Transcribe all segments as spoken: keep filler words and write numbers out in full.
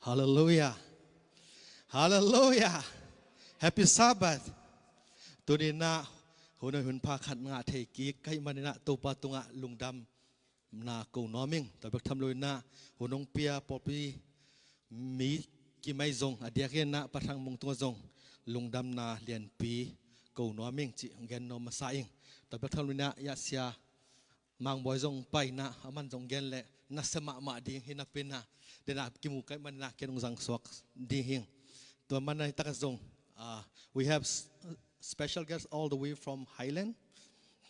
Hallelujah. Hallelujah. Happy Sabbath. Tuni-in ah hun hoih hun pha khat ngah thei kik ka hih manin ah Topa tungah lungdamna ko nuam ing. Tua bek tham loin ah hun hong pia pawlpi mi kim ahi zong, a diakin ah Pa Thang Mung tungah zong lungdamna lianpi ko nuam ing cih gen nuam masa ing. Tua bek tham loin ah Sia Mang Bawi zong pai-in ah, aman zong gen leh nasia mahmah ding hi napi-in ah, den ah kimu ka hih manin ah ken hong zang suak ding hi ing. Tua manin ah hi takah zong, uh, we have s-, special guests all the way from Highland.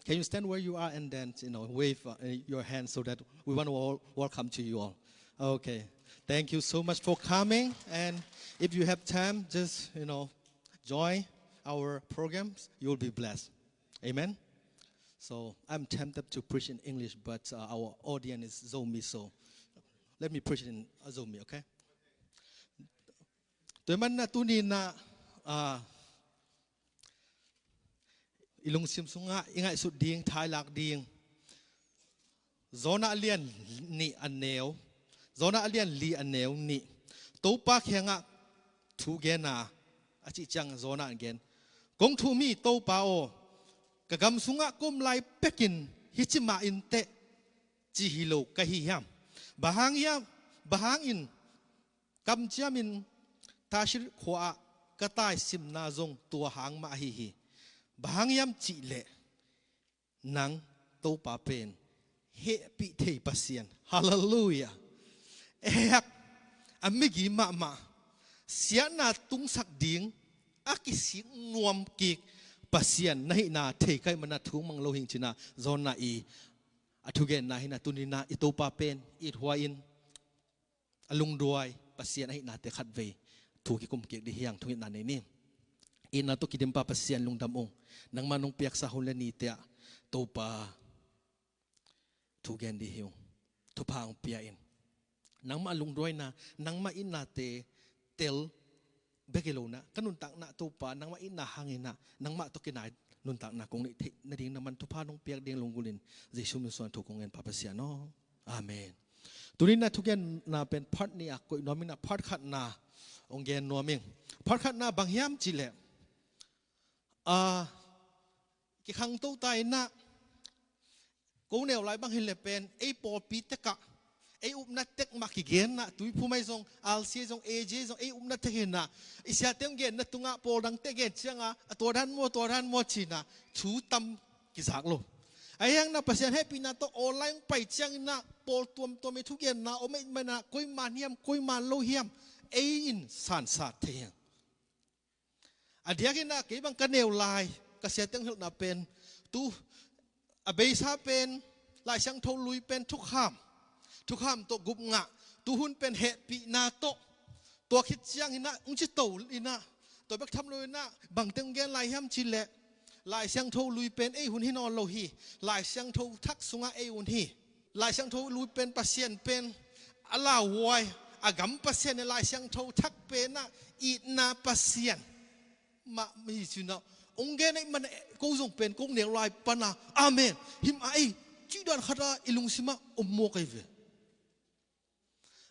Can you stand where you are and then, you know, wave, uh, your hand so that we want to wel-, welcome to you all. Okay. Thank you so much for coming. And if you have time, just, you know, join our programs. You will be blessed. Amen. So I'm tempted to preach in English, but, uh, our audience is Zomi, so let me preach in, uh, Zomi, okay? Tua ahih manin ah tuni-in ah, uh, i lungsim sungah i ngaihsut ding, thailak ding, Jonah a lian nih a neu, Jonah a lian li a neu nih. Topa kiangah thu gen a, a cih ciang Jonah in gen, "Kong thum hi, Topa aw, ka gam sungah ka om lai pekin hih ci mah inteh ci hi lo ka hi hiam? Bang hang hiam, bang hangin kamciamin Tarshish khua-ah ka taisimna zong tua hang mah ahi hi. Bang hang hiam cih leh nang Topa pen hehpih thei Pasian." Hallelujah. Ehak, a migi mahmah, siatna tungsak ding a kisik nuam kik Pasian na hihna thei ka hih manin ah thu mang lo hi ing ci-in ah Jonah i a thugenna hi-in ah tuni-in ah i Topa pen ithuai-in a lungduai Pasian ahihnate khatvei thu kikum kik ding hi hang. Thungetna nei ni. Itna tawh kidimpa Pasian, lungdam ung. Nangmah nong piaksa hun le nite ah Topa thu gen ding hi ung. Thupha hong pia in. Nangmah lungduaina, nangmah itnate tel bek hi lo-in ah ka nuntakna Topa, nangmah itna hangin ah nangmah tawh kinai nuntakna kong neih theih nading nangman thupha nong piak ding lunggulhin Jesu min suang thu kong ngen, Pa Pasian aw. Amen. Tuni-in ah thugenna pen part nih a koih nuam ing a, part khatna hong gen nuam ing. Part khatna bang hiam cih leh, ah, kikhangto ta in ah, ko neu lai bang hi leh pen ei pawlpi tek ah, ei upna tek mah kigen in ah, Tuiphum ahi zong, R C A zong, A J zong, ei upna tek hi-in ah, i siate hong genna tungah pawl dangte gen ciangah, "A tua dan maw, tua dan maw?" ci-in ah thu tam kizak lo. Ahi hangin ah Pasian hehpihna tawh online hong pai ciangin ah pawl tuamtuam i thugenna om ahih manin ah, koiman hiam, koiman lo hiam, ei in sansat thei hi. A diakin ah kei bang ka neu lai ka siate hong hilhna pen, tu a beisa pen Lai Siangtho Lui pen thukham, thukham tawh gup ngah, tuhun pen hehpihna tawh, tua khit ciangin ah hong ci to in ah, tua bek tham loin ah bang teng gen lai hiam cih leh, Lai Siangtho Lui pen ei hun hi nawn lo hi. Lai Siangtho Thak sungah ei hun hi. Lai Siangtho Lui pen Pasian pen a lauhuai, a gam Pasian, Lai Siangtho Thak pen ah itna Pasian mah hi ci-in ah hong gen ahih manin ah, ko zong pen kong neu lai pan ah, "Amen, hi mah ei," cih dan khat ah i lungsim ah om mawk ahi ve.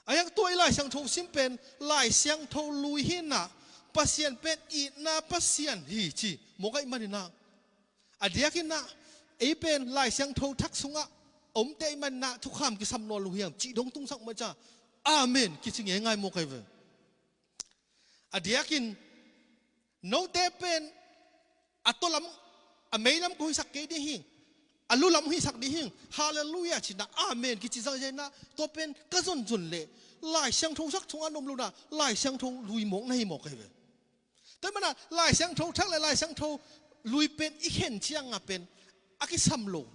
Ahi hang tua i Lai Siangtho sim pen Lai Siangtho Lui hi-in ah, Pasian pen itna Pasian hi ci mawk ahih manin ah, a diakin ah ei pen Lai Siangtho Thak sungah omte ahih manin ah thukham kisam nawn lo hiam cih dong tungsak mah ciang, "Amen," kici ngeingai mawk ahi ve. A diakin note pen a tawlam, a meilam kong hisak kei ding hi, a lulam hong hisak ding hi, "Hallelujah," ci-in ah, "Amen," kici zangzang in ah, tua pen ka zonzon leh Lai Siangtho Thak sungah na om lo-in ah, Lai Siangtho Lui mawk na hi mawk ahi ve. Tua ahih manin ah Lai Siangtho Thak le Lai Siangtho Lui pen i khen ciangah pen a kisam lo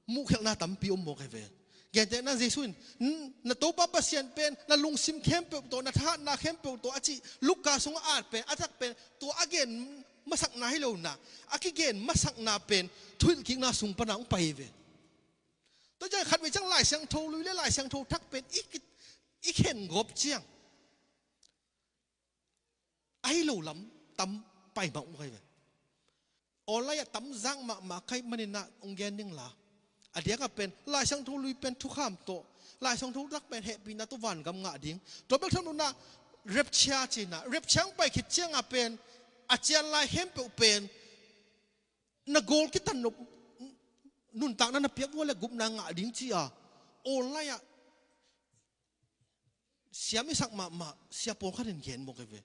muhkhelhna tampi om mawk ahi ve. Gentehna Jesu in, "N-, na Topa Pasian pen na lungsim khempeuh tawh, na thahatna khempeuh tawh," a cih Luka sungah a at pen, a thak pen, tua a gen masakna hi lo-in ah, a kigen masakna pen thuhilhkikna sung pan ah hong pai hi ve. Tua ciang khatvei ciang Lai Siangtho Lui le Lai Siangtho Thak pen i ki-, i khen gawp ciang ahi lo lam tam pai mah uh ahi ve. Online ah tam zak mahmah ka hih manin ah hong gen ning la, a diakah pen Lai Siangtho Lui pen thukham tawh, Lai Siangtho tak pen hehpihna tawh vangam ngah ding. Tua bek tham lo-in ah rapture ci-in ah, rapture hong pai khit ciangah pen a cian lai khempeuh pen na gawl kitan nop, nuntakna na piak uh leh gupna ngah ding ci-a online ah siam i sak mahmah sia pawlkhat in gen mawk hi ve.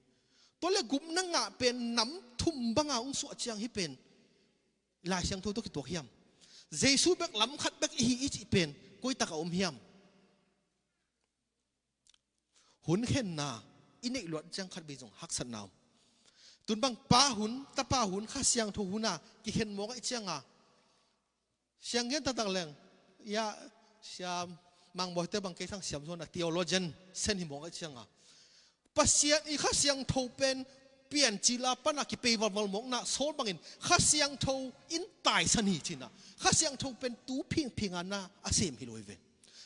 Tua leh gupna ngah pen nam thum banga hong suah ciang hih pen Lai Siangtho tawh kituak hiam? Jesu bek lam khat bek i hi i cih pen koi takah om hiam? Hun khenna i neih luat ciang khat vei zong haksatna om. Tun bang Pa hun, Tapa hun, Kha Siangtho hun a kikhen mawk ahih ciangah siang gen taktak leng, ya, siam, Mang Bawite bang kei sang siam zaw-in ah theologian sen hi mawk ahih ciangah Pasian i Kha Siangtho pen piancil a pan a kipei valval mawkna Saul bangin Kha Siangtho in taisan hi ci-in ah, Kha Siangtho pen tu phingphing a na a sem hi lo hi ve.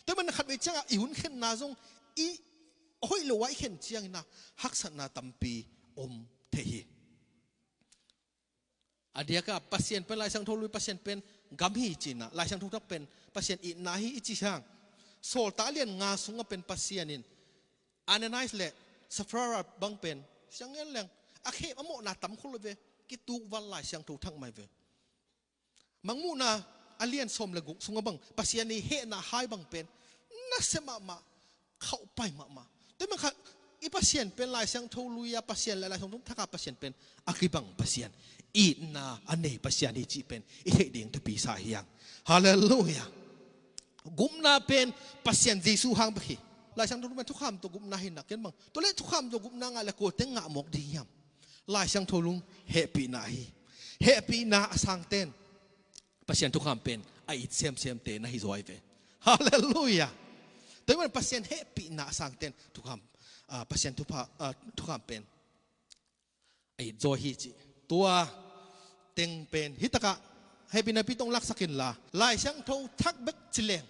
Tua ahih manin khat vei ciangah i hun khenna zong i hoih lo a i khen ciangin ah haksatna tampi om thei hi. A diakah Pasian pen Lai Siangtho lui, Pasian pen gam hi ci-in ah, Lai Siangtho tak pen Pasian itna hi i cih hang. Sawltak a lian nga sungah pen Pasian in Ananias le Sapphira bang pen siang ngen leng a khem a mawhna tam khol lo ve, kituk val Lai Siangtho thak mai ve. Mangmuhna a lian sawm le guk sungah bang Pasian i hehna hai bang pen nasia mahmah, khauhpai mahmah. Tua ahih manin khat i Pasian pen Lai Siangtho lui a Pasian le Lai Siangtho thak a Pasian pen a kibang Pasian, itna a nei Pasian hi cih pen i theih ding thupi sa hi hang. Halleluiah. Gupna pen Pasian Jesu hang bek hi. Lai Siangtho pen thukham tawh gupna hi-in ah ken bang tua leh thukham tawh gupna ngah leh kote ngah mawk ding hiam? Lai Siangtho lui hehpihna hi. Hehpihna a sangte'n Pasian thukham pen a it semsemte na hi zaw hi ve. Halleluiah. Tua ahih manin Pasian hehpihna a sangte'n thukham, ah, Pasian thupha, ah, thukham pen a it zaw hi cih. Tua teng pen hih takah hehpihna pi tawh laksak inla, Lai Siangtho thak bek ci leng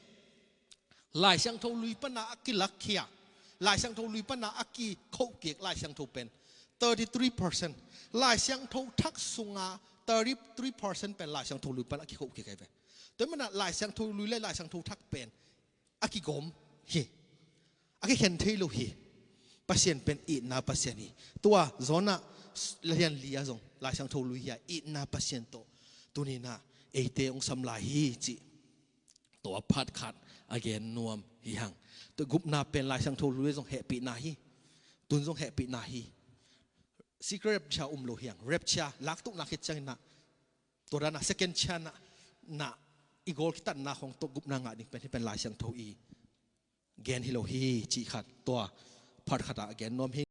Lai Siangtho lui pan a kilakkhia, Lai Siangtho lui pan a kikhohkik Lai Siangtho pen thirty three percent. Lai Siangtho thak sunga thirty three percent pen Lai Siangtho lui pan a kikhohkik hi ve. Tua ahih manin Lai Siangtho lui le Lai Siangtho thak pen a kigawm hi. A kikhen thei lo hi. Pasian pen itna Pasian hi. Tua Jonah lian li ah zong Lai Siangtho lui hi a, itna Pasian tawh tuni-in ah eite hong sam lai hi cih tua phat khat a gen nuam hi hang. Tua gupna pen Lai Siangtho lui zong hehpihna hi. Tun zong hehpihna hi. Secret rapture um lo hi hang. Rapture laktukna khit ciangin ah tua dan a second chance ah na i gawl kitatna khawng tawh gupna ngah ding pen hih pen Lai Siangtho i gen hi lo hi cih khat tua phat khat ah a gen nuam hi.